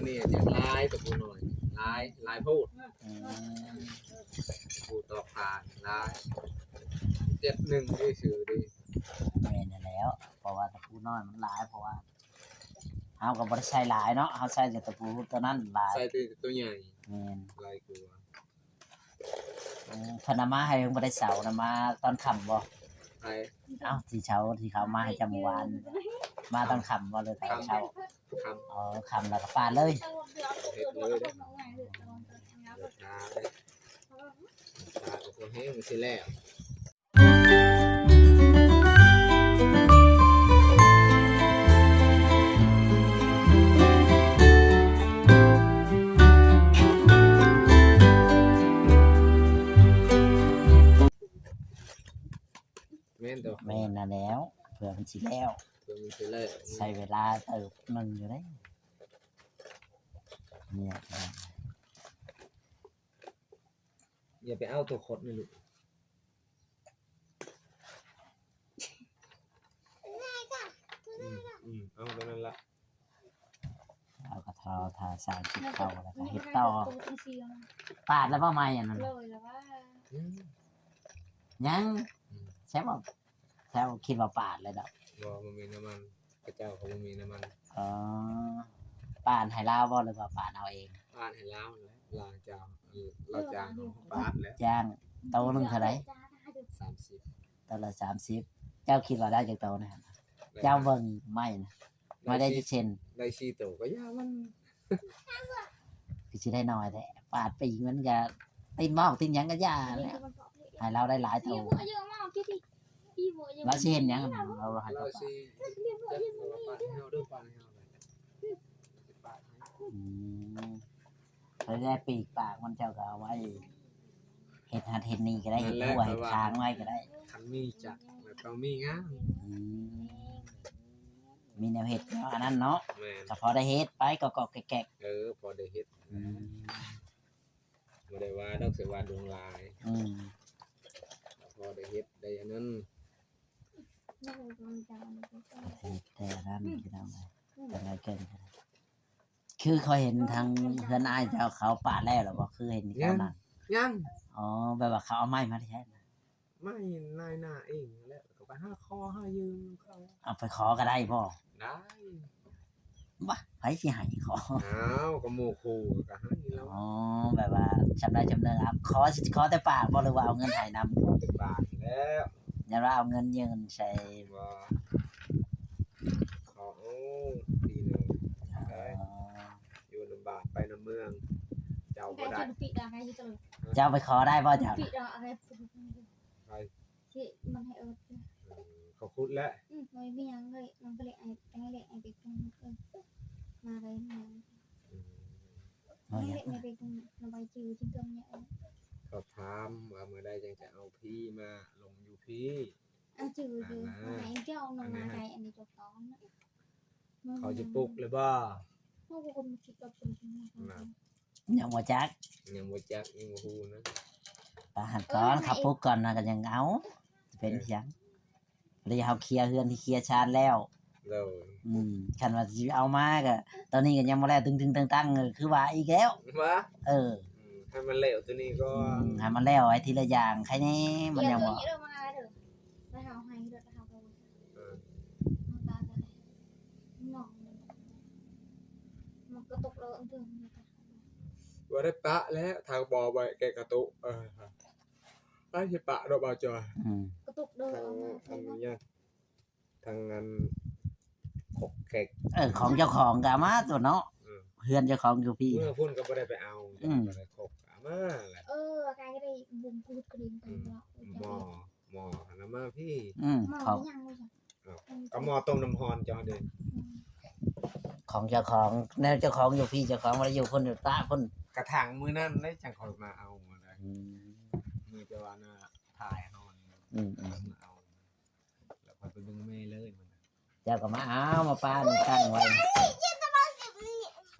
ນີ້ຍັງຫຼາຍ ຕະປູນ້ອຍຫຼາຍ ຫຼາຍໂພດ. ອືມ ຕະປູຕອກຜ້າຫຼາຍ ເຈັດໜຶ່ງນີ້ຊື່ເດ້. ແມ່ນຫັ້ນແຫຼ້ວ ເພາະວ່າຕະປູນ້ອຍມັນຫຼາຍ ເພາະວ່າເຮົາກໍບໍ່ໄດ້ໃຊ້ຫຼາຍເນາະ ເຮົາໃຊ້ແຕ່ຕະປູຕົວນັ້ນຫຼາຍ ໃຊ້ແຕ່ຕົວໃຫຍ່. ແມ່ນ ຫຼາຍກວ່າ. ອືມ ເພິ່ນເອົາມາໃຫ້ເພິ່ນບໍ່ໄດ້ເຊົານະ ມາຕອນຄ່ຳບໍ່? ໃຜ? ເອົ້າ ທີ່ເຊົາ ທີ່ເຂົາເອົາມາໃຫ້ເຈົ້າມື້ວານ ມາຕອນຄ່ຳບໍ່ ຫຼືຕອນເຊົ້າ? ຄ່ຳ. ອໍ ຄ່ຳແລ້ວກໍປາດເລີຍ. ເຮັດເລີຍເດ້. ເດີນທາງເດ້. ປາດກໍບໍ່ແຮງຊິແລ້ວ. ແມ່ນຕົວະ ແມ່ນນະແລ້ວ ເພື່ອມັນຊິແລ້ວ ເພື່ອມັນຊິແລ້ວ ໃຊ້ເວລາເຕີບໜຶ່ງຢູ່ເດ້. ເນຍ ຢ່າໄປເອົາຕົວຄົດນີ້ລູກ. ອືມ ອືມ ເອົາຕົວນັ້ນລະ ເອົາກະເທົາ ຖ້າສາມສິບເຂົ້າແລ້ວກະເຮັດຕໍ່. ປາດແລ້ວບໍ່ໄມ້ອັນນັ້ນ? ຍັງ ຍັງ. ອືມ ແຊບບໍ່? ແຊບ ຄິດວ່າປາດແລ້ວດອກ. ບໍ່ ບໍ່ມີນ້ຳມັນ ເຂົາເຈົ້າກໍບໍ່ມີນ້ຳມັນ. ອໍ ປາດໃຫ້ລາວບໍ່ ຫຼືວ່າປາດເອົາເອງ? ປາດໃຫ້ລາວແຫຼະ ລາວຈ້າງ ລາວຈ້າງເຮົາປາດແຫຼະ. ຈ້າງໂຕໜຶ່ງເທົ່າໃດ? ສາມສິບ ໂຕລະສາມສິບ. ເຈົ້າຄິດວ່າໄດ້ຈັກໂຕນະ? ເຈົ້າເບິ່ງໄມ້ນະ ໄມ້ໄດ້ຈັກເຊັນ? ໄດ້ສີ່ໂຕກໍຢ່າມັນ ຄືຊິໄດ້ໜ້ອຍແທ້ ປາດປີກມັນກະຕິດໝອກຕິດຫຍັງກະຢ່າແຫຼະ ໃຫ້ລາວໄດ້ຫຼາຍໂຕ. ລາວຊິເຮັດຫຍັງ? ລາວໃຫ້ເຈົ້າປາດ. ອືມ ໄດ້ປີກປາກມັນເຈົ້າກໍເອົາໄວ້ເຮັດຫັ້ນເຮັດນີ້ກໍໄດ້ ເຮັດຮົ້ວເຮັດທາງໄວ້ກໍໄດ້. ຄັນມີຈັກແລ້ວຕ້ອງມີງາມ. ອືມ ມີແນວເຮັດແນວອັນນັ້ນເນາະ. ແມ່ນ ກໍພໍໄດ້ເຮັດໄປກໍໆແກກໆ. ເອີ ພໍໄດ້ເຮັດ. ອືມ ບໍ່ໄດ້ວ່າດອກ ເສຍວ່າດົງຫຼາຍ. ອືມ ພໍໄດ້ເຮັດໄດ້ອັນນັ້ນ ເຮັດແຕ່ອັນນັ້ນ ພີ່ນ້ອງເອີຍ. ຄືຂ້ອຍເຫັນທາງເຮືອນອ້າຍເຈົ້າເຂົາປາດແລ້ວລະບໍ່? ຄືເຫັນເຈົ້ານັ້ນ. ຍັງ ຍັງ. ອໍ ແບບວ່າເຂົາເອົາໄມ້ມາແທ້ນະ? ໄມ້ນາຍໜ້າເອງຫັ້ນແຫຼະ ແລ້ວກໍໄປຫາຂໍຫາຢືມເຂົາ. ເອົາໄປຂໍກໍໄດ້ບໍ່? ໄດ້. ບະ ໃຜຊິໃຫ້ຂໍ? ອ້າວ ກໍໝູ່ຄູ່ກໍໃຫ້ແລ້ວ. ອໍ ແບບວ່າຈຳໄດ້ຈຳເນີ ເອົາ ຂໍ ຂໍແຕ່ປາກບໍ່ ຫຼືວ່າເອົາເງິນໃຫ້ນຳ? ຂໍແຕ່ປາກແລ້ວ. ຢ່າວ່າເອົາເງິນຍື່ນໃສ່. ບໍ່ ຂໍ ໂອ້ ປີໜຶ່ງ. ອໍ ຢູ່ນຳບ້ານໄປນຳເມືອງ ເຈົ້າບໍ່ໄດ້. ເຈົ້າໄປຂໍໄດ້ບໍ່ເຈົ້າ? ໃຜ? ເຂົາຂຸດແລ້ວ. ອືມ ບໍ່ມີຫຍັງເລີຍ ມັນກໍເລີຍໄອ ໄປເລີຍໄອໄປກຸນ ເອີ ມາໄດ້ຫຍັງ. ອືມ ເຮົາຢາກໄປກຸນ ລະບາຍຈື່ຈິງເກີມເຍາະ. ເຂົາຖາມວ່າເມື່ອໃດຈັ່ງຈະເອົາຜີມາລົງຢູ່ພີ້. ເອົາຈື່ຢູ່ ອັນນັ້ນນະ ເຂົາຊິປຸກແລ້ວບໍ່? ເຮົາກໍບໍ່ຄິດວ່າເປັນ ຍັງບໍ່ຈັກ ຍັງບໍ່ຈັກ ຍັງບໍ່ຮູ້ນະ. ປະຫັ້ນກ່ອນ ເອີ ເຂົາປຸກກ່ອນນະ ກໍຍັງເອົາ ຊິເປັນຫຍັງ? ເອີ ເລີຍເຮົາເຄຍເຮືອນທີ່ເຄຍຊານແລ້ວ. ໂດຍ ອືມ ຄັນວ່າຊິເອົາມາກໍ ຕອນນີ້ກໍຍັງບໍ່ແລ້ວ ຕຶງໆຕັງໆ ຄືວ່າອີກແລ້ວ. ວ່າ ເອີ ອືມ ໃຫ້ມັນແລ້ວຕົວນີ້ກ່ອນ. ອືມ ໃຫ້ມັນແລ້ວໄວ້ທີລະຢ່າງ ໃຄແນ່ ມັນຍັງບໍ່ ເອີ ມັນກໍຕົກແລ້ວ ບໍ່ໄດ້ປະແລ້ວ ທາງບໍ່ໄວ້ແກະກະຕຸກ. ເອີ ໄປຊິປະດອກ ບ່າວຈອຍ. ອືມ ກະຕຸກເດີ ທາງອັນນີ້ ທາງອັນ ຄົກເຄັກ ເອີ ຂອງເຈົ້າຂອງກໍເອົາມາຕົວະເນາະ. ອືມ ເຮືອນເຈົ້າຂອງຢູ່ພີ້ ເມືອພຸ້ນກໍບໍ່ໄດ້ໄປເອົາ. ອືມ ກໍໄດ້ຄົກເອົາມາແຫຼະ. ເອີ ກາຍກໍໄດ້ບຸນພູດກະດິນໄປເນາະ. ອືມ ໝໍ້ ໝໍ້ຫັ້ນນະມາພີ້. ອືມ ໝໍ້ ຂອງ ອີຫຍັງວະ? ອ້າວ ກໍໝໍ້ຕົ້ມນ້ຳຮ້ອນເຈົ້າເດ້. ອືມ ຂອງເຈົ້າຂອງ ແນວເຈົ້າຂອງຢູ່ພີ້ ເຈົ້າຂອງບໍ່ໄດ້ຢູ່ພຸ້ນ ຢູ່ຕາພຸ້ນ. ກະຖັງມື້ນັ້ນເດ້ ຈັ່ງຂ້ອຍມາເອົາ. ອືມ ມື້ເຈົ້າວ່ານະ ຖ່າຍເຮົາ. ອືມໆ ມາເອົາ ແລ້ວຂ້ອຍໄປເບິ່ງແມ່ເລີຍ. ເຈົ້າກໍມາເອົາ ມາປ້ານີ້ຕັ້ງໄວ້.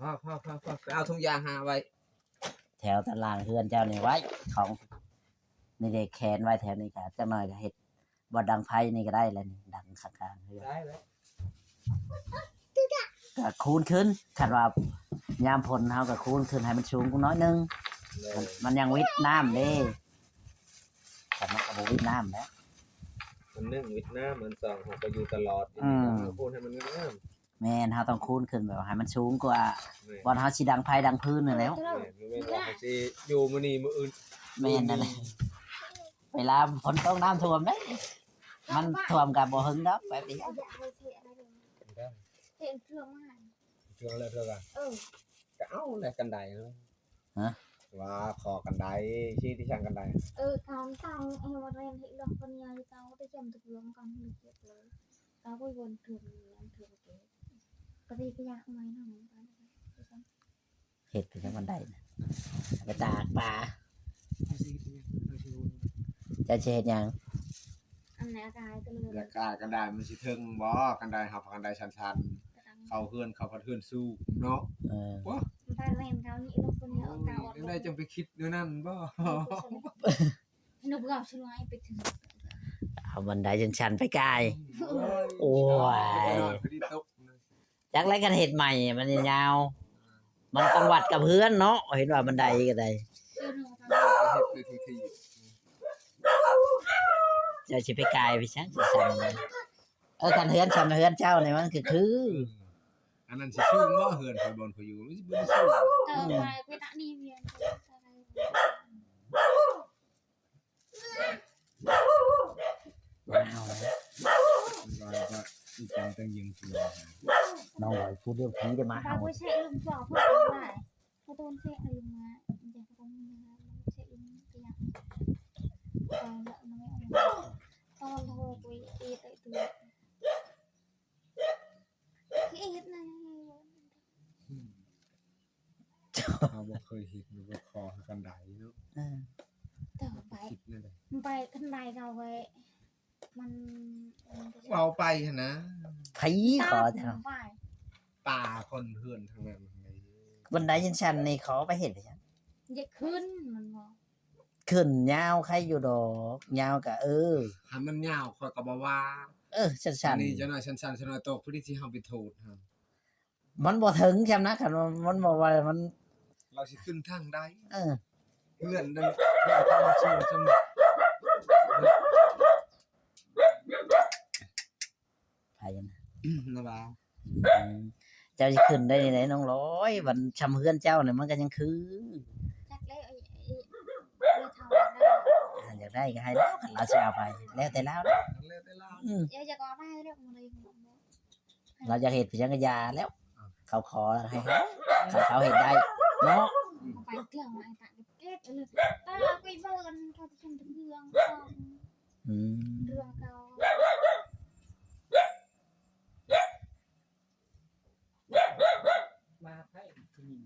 ພໍໆໆໆ ໄປເອົາຖົງຢາງຫາໄວ້ ແຖວຕາລ່າງເຮືອນເຈົ້ານີ້ໄວ້ ຂອງນີ້ເດ້ ແຂນໄວ້ແຖວນີ້ ກະຈັກໜ້ອຍກະເຮັດບ່ອນດັງໄຟນີ້ກໍໄດ້ແລ້ວນີ້ ດັງຂ້າງໆເຮືອນ. ໄດ້ແລ້ວ ກະຄູນຂຶ້ນ ຄັນວ່າ ຍາມຝົນເຮົາກໍຄູນຂຶ້ນໃຫ້ມັນສູງກວ່າໜ້ອຍໜຶ່ງ ແມ່ນ ມັນ ມັນຍັງວິດນ້ຳເດ້ ແຕ່ມັນກໍບໍ່ວິດນ້ຳແຫຼະ ອັນໜຶ່ງວິດນ້ຳ ອັນສອງເຮົາກໍຢູ່ຕະຫຼອດ ອືມ ເຮົາຄູນໃຫ້ມັນງາມ ແມ່ນ ເຮົາຕ້ອງຄູນຂຶ້ນແບບໃຫ້ມັນສູງກວ່າ ແມ່ນ ບ່ອນເຮົາຊິດັງໄຟດັງຟືນນັ້ນແຫຼະ ແມ່ນ ບໍ່ແມ່ນວ່າເຮົາຊິຢູ່ມື້ນີ້ມື້ອື່ນ ແມ່ນນັ້ນແຫຼະ ເວລາຝົນຕົກນ້ຳຖ້ວມເດ້ ມັນຖ້ວມກໍບໍ່ເຖິງດອກ ແປັບດຽວ ເທເທື່ອມາ ເທື່ອແລ້ວເທື່ອກະ ເອີ ກະເອົາແຫຼະກັນໄດເນາະ ຮະ ວ່າຂໍກັນໄດ ຊີ້ທີ່ຊ່າງກັນໄດ ເອີ ການຕັ້ງເອວເຣນໃຫ້ລອກປັນຍາເຈົ້າໄດ້ຈຳຕົກລົງກັນເລີຍ ກະໄປວົນເທື່ອ ເທື່ອເກ ກະໄດ້ຂະຫຍະໃໝ່ນຳ ເຮັດໄປຈັກວັນໄດນະ ໄປຕາກປາ ເຈົ້າຊິເຮັດຫຍັງ? ອັນນັ້ນອາກາດກໍເລີຍ ອາກາດກັນໄດມັນຊິເຖິງບໍ່? ກັນໄດເຮົາ ກັນໄດຊັນໆ ເຂົ້າເຮືອນ ເຂົ້າພັດເຮືອນສູງເນາະ ເອີ ໂອ້ຍ ໄປແມ່ນເຂົານີ້ລົງຕົວນີ້ ໂອ້ຍ ເອົາເຕົາອອກ ຈັ່ງໃດຈັ່ງໄປຄິດແນວນັ້ນບໍ່? ເອີ ນກເຫງົ້າຊິລອຍໄປເຖິງ ເອົາບັນໄດຊັນໆໄປກາຍ ໂອ້ຍ ໂອ້ຍ ພໍດີຕົກ ຈັກແລ້ວ ຄັນເຮັດໃໝ່ມັນຍາວ ມັນຕ້ອງວັດກັບເຮືອນເນາະ ເຫັນວ່າບັນໄດກໍໄດ້ ເຈົ້າຊິໄປກາຍໄປຊັ້ນ ເອີ ຄັນເຮືອນຊ່ຳເຮືອນເຈົ້ານີ້ມັນຄື ຄື ອັນນັ້ນຊິສູງບໍ່? ເຮືອນຂ້ອຍບ່ອນຂ້ອຍຢູ່ ມັນຊິບໍ່ໄດ້ສູງ ເອີ ໄປ ໄປຕະນີ້ວຽນ ນ້ອງລອຍຜູ້ດຽວທີ່ໄດ້ມາເຮົາ ເຂົາໂດນເຊະລົງມາ ເຂົາໂດນເຊະລົງມາ ຕອນໂທໄປເອດໄດ້ຕົວ ເຮັດນະ ເຮົາບໍ່ເຄີຍເຮັດ ບໍ່ຂໍໃຫ້ກັນໄດເນາະ ເອີ ຕໍ່ໄປ ຄິດແນວໃດ ໄປຄັນໄດເຂົາໄວ້ ມັນ ມັນ ເວົ້າໄປຫັ້ນນະ ໃຜຂໍເຈົ້າ ປ່າຄົນເຮືອນທາງນັ້ນ ບັນໄດຊັນໆນີ້ຂໍໄປເຮັດຫຍັງ? ຢາກຂຶ້ນ ມັນບອກ ຂຶ້ນຍາວໄຄຢູ່ດອກ ຍາວກະ ເອີ ຄັນມັນຍາວຂ້ອຍກໍບໍ່ວ່າ ເອີ ສັ້ນໆ ອັນນີ້ຈັກໜ້ອຍສັ້ນໆ ຈັກໜ້ອຍຕົກ ຜູ້ທີ່ເຮົາໄປໂທດຫັ້ນ ມັນບໍ່ເຖິງຊ່ຳນະ ຄັນວ່າມັນບໍ່ວ່າມັນ ລາວຊິຂຶ້ນທາງໃດ ເອີ ເຮືອນນັ້ນ ເຮືອນທາງສູງຊ່ຳ ໃຜນະ ນະວ່າ ອືມ ເຈົ້າຊິຂຶ້ນໄດ້ແນວໃດນ້ອງລອຍ ມັນຊ່ຳເຮືອນເຈົ້ານີ້ມັນກໍຍັງຄື ຈັກແລ້ວ ເອີ ເອີ ເອີ ເອີ ເຖົ້າ ຢາກໄດ້ກໍໃຫ້ລາວ ຄັນລາວຊິເອົາໄປ ແລ້ວແຕ່ລາວ ແລ້ວແຕ່ລາວ ອືມ ເອີ ຢາກເອົາໄປແລ້ວ ລາວຢາກເຮັດໄປຫຍັງກໍຢ່າແລ້ວ ເຂົາຂໍໃຫ້ເຮົາ ຄັນເຂົາເຮັດໄດ້ເນາະ ໄປເທື່ອໄອ້ຕາເກັບເກັບເລີຍ ຕາໄປເບິ່ງເຂົາຈະເປັນເລື່ອງ ອືມ ເລື່ອງເກົ່າ ມາໃຜຜູ້ຍິ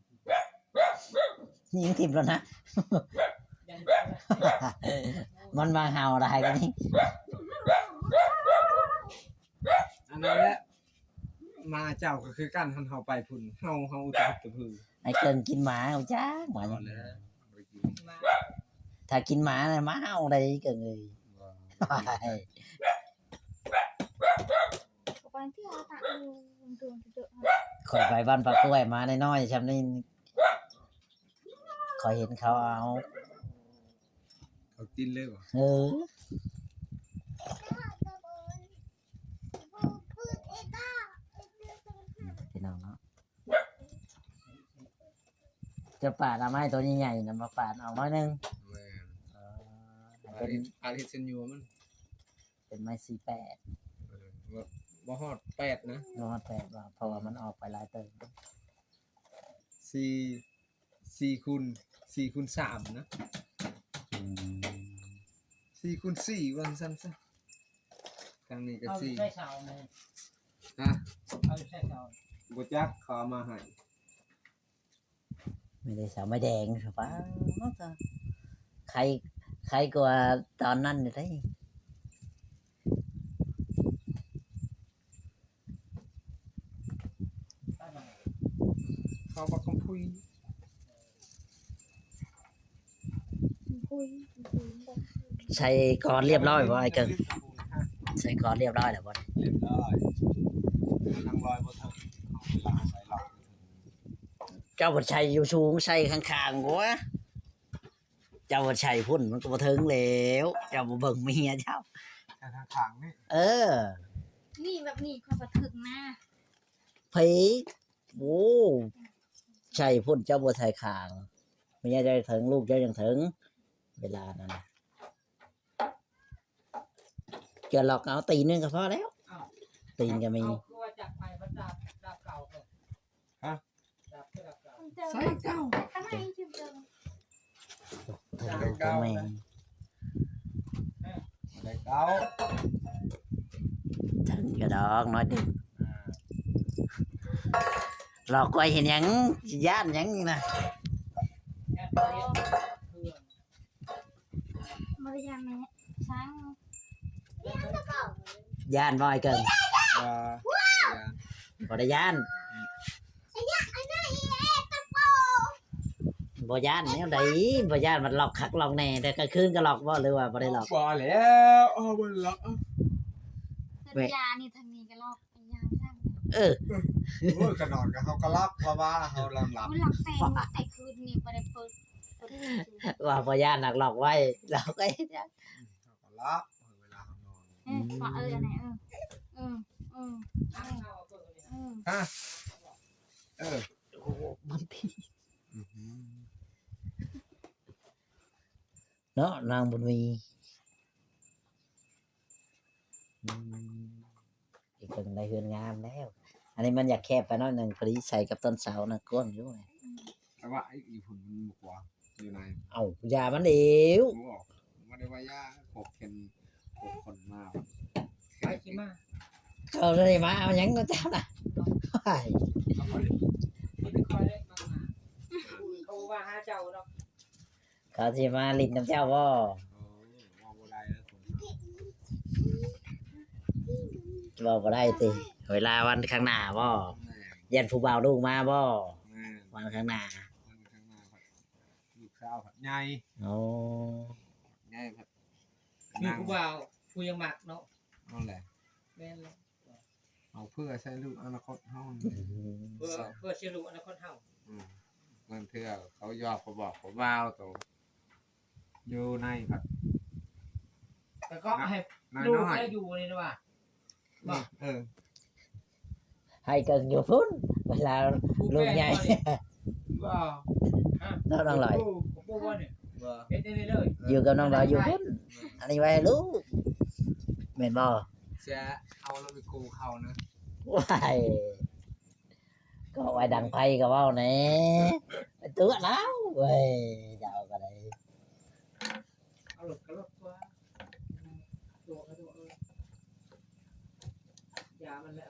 ງ ຍິງຖິ້ມແລ້ວນະ ມັນມາເຫົ່າຫຼາຍກວ່ານີ້ ອັນນັ້ນແຫຼະ ໝາເຈົ້າກໍຄືກັນ ຄັນເຮົາໄປພຸ້ນ ເຫົ່າ ເຫົ່າອຸດຕະພຶດຕະພື ໄອ້ເກິ່ງກິນໝາ ຮູ້ຈັກໝາຫຍັງ ບໍ່ແລ້ວ ບໍ່ໄດ້ກິນ ຖ້າກິນໝານະ ໝາເຫົ່າໄດ໋ເກິ່ງເອີຍ ບໍ່ ຂ້ອຍໄປບ້ານປາກ້ວຍ ໝານ້ອຍໆຊ່ຳນີ້ ຂ້ອຍເຫັນເຂົາເອົາ ເຂົາກິນເລີຍບໍ່? ເອີ ພີ່ນ້ອງເນາະ ຈະປາດເອົາໄມ້ໂຕໃຫຍ່ໆນະ ມາປາດເອົາໜ້ອຍໜຶ່ງ ແມ່ນ ເອີ ເປັນ ປາດເຮັດເສັ້ນຢູ່ມັນ ເປັນໄມ້ສີ່ແປດ ເອີ ບໍ່ ບໍ່ຮອດແປດນະ ບໍ່ຮອດແປດວ່າ ເພາະວ່າມັນອອກໄປຫຼາຍເຕີບ ສີ່ ສີ່ຄູນ ສີ່ຄູນສາມນະ ອືມ ສີ່ຄູນສີ່ວ່າຊັ້ນຊະ ທາງນີ້ກໍສີ່ ເອົາຢູ່ໃສເສົານີ້ ຮະ ເອົາຢູ່ໃສເສົາ ບໍ່ຈັກ ເຂົາເອົາມາໃຫ້ ໄມ້ແດງ ເສົາໄມ້ແດງ ປາດ ໄຄ ໄຄກວ່າຕອນນັ້ນຢູ່ເດ້ ເຂົາບັກຄຳພຸຍ ຄຳພຸຍ ຄຳພຸຍ ໃສ່ກອນລຽບຮ້ອຍບໍ່ ໄອ້ເກິ່ງ? ໃສ່ກອນລຽບຮ້ອຍແລ້ວບໍ່? ລຽບຮ້ອຍ ທາງລອຍບໍ່ເຖິງ ເວລາໃສ່ລອຍ ເຈົ້າບໍ່ໃສ່ຢູ່ສູງ ໃສ່ຂ້າງໆ ໂອ້ຍ ເຈົ້າບໍ່ໃສ່ພຸ້ນ ມັນກໍບໍ່ເຖິງແລ້ວ ເຈົ້າບໍ່ເບິ່ງເມຍເຈົ້າ. ໃສ່ທາງຂ້າງນີ້ ເອີ ນີ້ແບບນີ້ຂ້ອຍກໍເຖິງນະ ເພ ໂອ້ ໃສ່ພຸ້ນ ເຈົ້າບໍ່ໃສ່ຂ້າງ ເມຍເຈົ້າເຖິງ ລູກເຈົ້າຍັງເຖິງ ເວລານັ້ນນະ. ຈະລັອກເອົາຕີນໜຶ່ງກໍພໍແລ້ວ. ອ້າວ ຕີນກໍມີ. ເອົາ ຄືວ່າຈັບໄປ ມັນດັບ ດັບເກົ່າເລີຍ. ຮະ? ດັບຄືດັບເກົ່າ. ໃສ່ເກົ່າ. ໃສ່ເກົ່າ. ໄດ້ເກົ່າ. ເຖິງຢູ່ດອກ ນ້ອຍເດີ. ອ່າ ລັອກໄວ້ເຮັດຫຍັງ? ຢ້ານຫຍັງນີ້ນະ? ຢ້ານບໍ່ເຫັນເຄື່ອງ. ບໍ່ໄດ້ຢ້ານແມ່ ຊ່າງ. ຢ້ານບໍ່ ອ້າຍເກີງ? ບໍ່ ບໍ່ໄດ້ຢ້ານ. ບໍ່ຢ້ານແນວໃດ? ບໍ່ຢ້ານ ມັນລັອກຄັກລັອກແນ່. ແຕ່ກາງຄືນກໍລັອກບໍ່ ຫຼືວ່າບໍ່ໄດ້ລັອກ? ບໍ່ແລ້ວ ເຮົາບໍ່ໄດ້ລັອກ. ສັນຍານີ້ ທາງນີ້ກໍລັອກ. ເອີ ໂອ້ຍ ກະນອນກະເຮົາກະຫຼັບ ເພາະວ່າເຮົານອນຫຼັບ. ຫຼັບແຕ່ ແຕ່ຄືນນີ້ບໍ່ໄດ້ເປີດ ວ່າບໍ່ຢ້ານນັກລັອກໄວ້ ເຮົາກໍເຮັດຫຍັງ ເຮົາກໍຫຼັບ ເວລາເຮົານອນ. ເອີ ວ່າ ເອີ ອັນນີ້ ເອີ ເອີ ເອີ ຮະ ເອີ ໂອ້ ມັນທີ່ ອື ເນາະ ນາງບຸນມີ. ອືມ ອີກເຄິ່ງໄດ້ເຮືອນງາມແລ້ວ. ອັນນີ້ມັນຢາກແຄບໄປໜ້ອຍໜຶ່ງ ພໍດີໃສ່ກັບຕອນເຊົ້ານະ ກວ້າງຢູ່. ແຕ່ວ່າອີກ ອີກພຸ້ນມັນບໍ່ກວ້າງ ຢູ່ໃນ. ເອົ້າ ຢ່າມັນເອວ. ບໍ່ ບໍ່ໄດ້ວ່າຢ່າ ພວກເຫັນ ພວກຄົນມາ ໃຜຊິມາ? ເຂົາຊິມາເອົາຫຍັງນຳເຈົ້ານະ? ວ້າຍ ເຂົາບໍ່ໄດ້ ບໍ່ໄດ້ຄ່ອຍໄດ້ມາ ເຂົາບໍ່ມາຫາເຈົ້າດອກ. ເຂົາຊິມາຫຼິ້ນນຳເຈົ້າບໍ່? ເອີ ເວົ້າບໍ່ໄດ້ເດີຄົນເຮົາ ເວົ້າບໍ່ໄດ້ຕິ. ເວລາວັນຂ້າງໜ້າບໍ່? ແມ່ນ. ຢ້ານຜູ້ບ່າວລູກມາບໍ່? ແມ່ນ. ວັນຂ້າງໜ້າ ວັນຂ້າງໜ້າ ລູກສາວພັດໃຫຍ່. ໂອ້ ໃຫຍ່ພັດ ມີຜູ້ບ່າວຜູ້ຍັງມັກເນາະ. ນັ້ນແຫຼະ ແມ່ນແລ້ວ. ເອົາເພື່ອໃຊ້ລູກອະນາຄົດເຮົາ. ອືມ ເພື່ອ ເພື່ອໃຊ້ລູກອະນາຄົດເຮົາ. ອືມ ບາງເທື່ອເຂົາຢອກເຂົາບອກເຂົາວ່າວໂຕ ຢູ່ໃນພັດ ແລ້ວກໍໃຫ້ລູກໄດ້ຢູ່ນີ້ວ່າ ບໍ່ ເອີ ໃຫ້ເກີງຢູ່ພຸ້ນ ເວລາລູກໃຫຍ່. ບໍ່ ເນາະ ນ້ອງລອຍ. ບໍ່ ບໍ່ ບໍ່ ເຮັດໄດ້ເລີຍ ຢູ່ກັບນ້ອງລອຍຢູ່ພຸ້ນ. ອັນນີ້ໄວ້ໃຫ້ລູກ ແມ່ນບໍ່? ເສຍເອົາລະໄປກູ້ເຂົານະ. ວ້າຍ ກໍໄວ້ດັງໄຟກໍເວົ້າແດ່ ໄປຕົວະລາວເວີຍ ເຈົ້າກໍໄດ້. ເອົາລົດກໍລົດຕົວະ ຕົວະກໍຕົວະ ເອີ ຢາມັນແຫຼະ.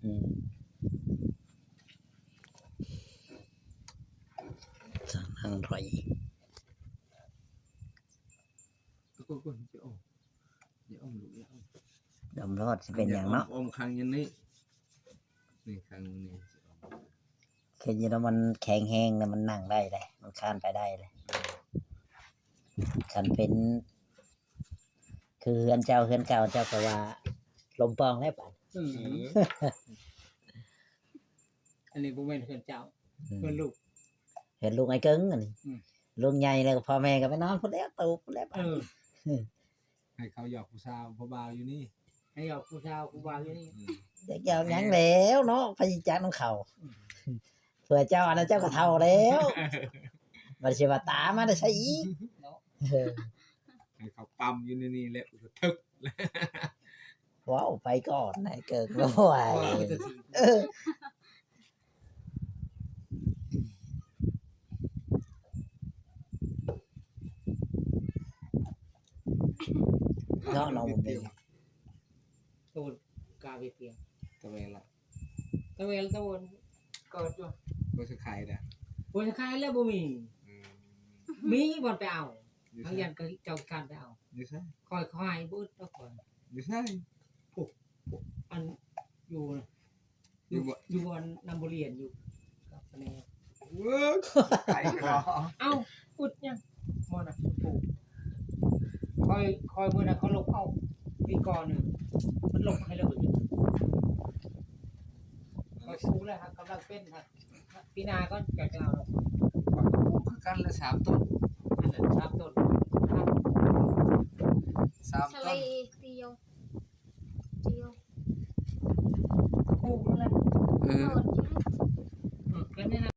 ອືມ ສາງນັ່ງຖອຍ ໂອ້ຍ ໂອ້ຍ ຢ່າອ້ອມ ຢ່າອ້ອມລູກ ຢ່າອ້ອມ ດຳລອດຊິເປັນຫຍັງເນາະ. ອ້ອມ ອ້ອມຂ້າງນີ້ ນີ້ ນີ້ ຂ້າງນີ້ ຄືຢູ່ນຳມັນແຂງແຮງນະ ມັນນັ່ງໄດ້ເດ້ ມັນຄານໄປໄດ້ເດ້. ຄັນເປັນຄືເຮືອນເຈົ້າ ເຮືອນເກົ່າເຈົ້າກໍວ່າລົມປ່ອງແລ້ວບາດ. ເອີ ອັນນີ້ບໍ່ແມ່ນເຮືອນເຈົ້າ ອືມ ເຮືອນລູກ ເຮືອນລູກອ້າຍເກີງອັນນີ້. ອືມ ລູກໃຫຍ່ແລ້ວ ພໍ່ແມ່ກໍໄປນອນພຸ້ນແລ້ວ ຕູບພຸ້ນແລ້ວບາດ. ເອີ ໃຫ້ເຂົາຢອກຜູ້ສາວຜູ້ບ່າວຢູ່ນີ້ ໃຫ້ຢອກຜູ້ສາວຜູ້ບ່າວຢູ່ນີ້. ອືມ ຢາກຢອກຫຍັງແລ້ວເນາະ ໄປຈັກນຳເຂົາ. ອືມ ເພື່ອເຈົ້າ ອັນນັ້ນເຈົ້າກໍເຖົ້າແລ້ວ ບັດຊິວ່າຕາມມາແຕ່ໃສອີກເນາະ. ເອີ ໃຫ້ເຂົາປ້ຳຢູ່ໃນນີ້ແຫຼະ ຖືກ. ເວົ້າໄປກ່ອນນາຍເກີກ ໂອ້ຍ ເອີ ເນາະ ນ້ອງບຸນມີ. ຕະເວັນກາເວເຕີຍ ຕະເວນລະ ຕະເວນ ຕະເວັນເກີດຢູ່ ບໍ່ສະໄຄດາ ບໍ່ສະໄຄແລ້ວບໍ່ມີ. ອືມ ມີບ່ອນໄປເອົາ ຢູ່ໃສ? ທາງຢັນກໍເຈົ້າການໄປເອົາ ຢູ່ໃສ? ຂ້ອຍ ຂ້ອຍບໍ່ອຶດດອກຂ້ອຍ ຢູ່ໃສ? ຜູ້ ຜູ້ ອັນ ຢູ່ ຢູ່ ຢູ່ບ່ອນ ຢູ່ບ່ອນນຳບໍລຽນ ຢູ່ກັບຄະແນນ. ເອີ ໄກເນາະ ເອົ້າ ອຶດຫຍັງ ໝໍນະ ຜູ້ ຂ້ອຍ ຂ້ອຍມື້ນັ້ນຂ້ອຍລົບເອົາ ປີກ່ອນນີ້ ມັນລົບໃຫ້ເລີຍ. ເອີ ຂ້ອຍປູກແລ້ວ ກຳລັງເປັນ ປີໜ້າກ່ອນ ຈະເອົາ ປູກຄືກັນລະ ສາມຕົ້ນ ນັ້ນແຫຼະ ສາມຕົ້ນ ສາມຕົ້ນ ສາມຕົ້ນ ປູກແລ້ວ ເອີ